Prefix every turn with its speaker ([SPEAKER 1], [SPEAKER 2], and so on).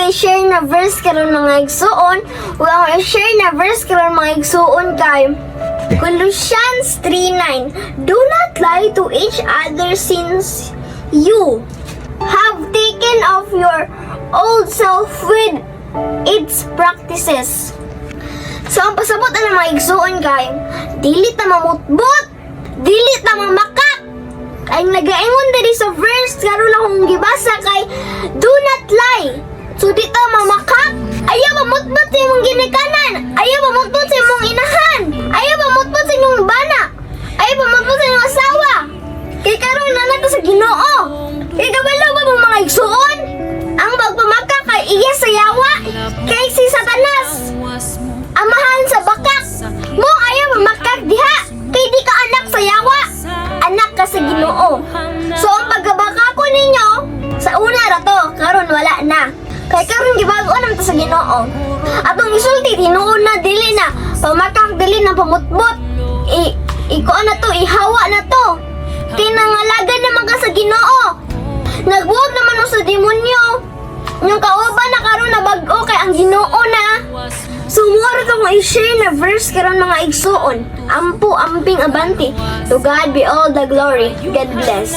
[SPEAKER 1] I-share na verse karon, mga igsuon. Ug akong i-share na verse karon, mga igsuon, kay Colossians 3:9. Do not lie to each other, since you have taken off your old self with its practices. So ang pasabot ana, mga igsuon, kay dili ta mamutbot, dili ta mamakak. Ay nagaingon diri sa verse karon akong gibasa kay do not lie. So di ta mamakak. Ayaw mamutbot sa imong ginikanan. Ayaw mamutbot sa imong inahan. Ayaw mamutbot sa imong bana. Ayaw mamutbot sa imong asawa. Kay karon naa na ta sa Ginoo. Kay kabalo ba mo, mga igsuon? Ang pagpamakak kay iya sa yawa. Kay si Satanas amahan sa bakak. Mo ayaw mamakak diha. Kay di ka anak sa yawa. Anak ka sa Ginoo. So ang pagkabaka ko ninyo, sa una ra to, karon wala na. Kay karon gibago naman ta sa Ginoo. Atong isulti tinuod na, dili na pamakak, dili na pamutbot. I iko na to, ihawa na to. Kay nangalaga naman ka sa Ginoo. Nagbuwag naman mo sa demonyo. Yung kauban na karon na bag-o kay ang Ginoo na. So mao ra akong i-share na verse karon, mga igsuon. Ampo, amping, abante. To God be all the glory. God bless.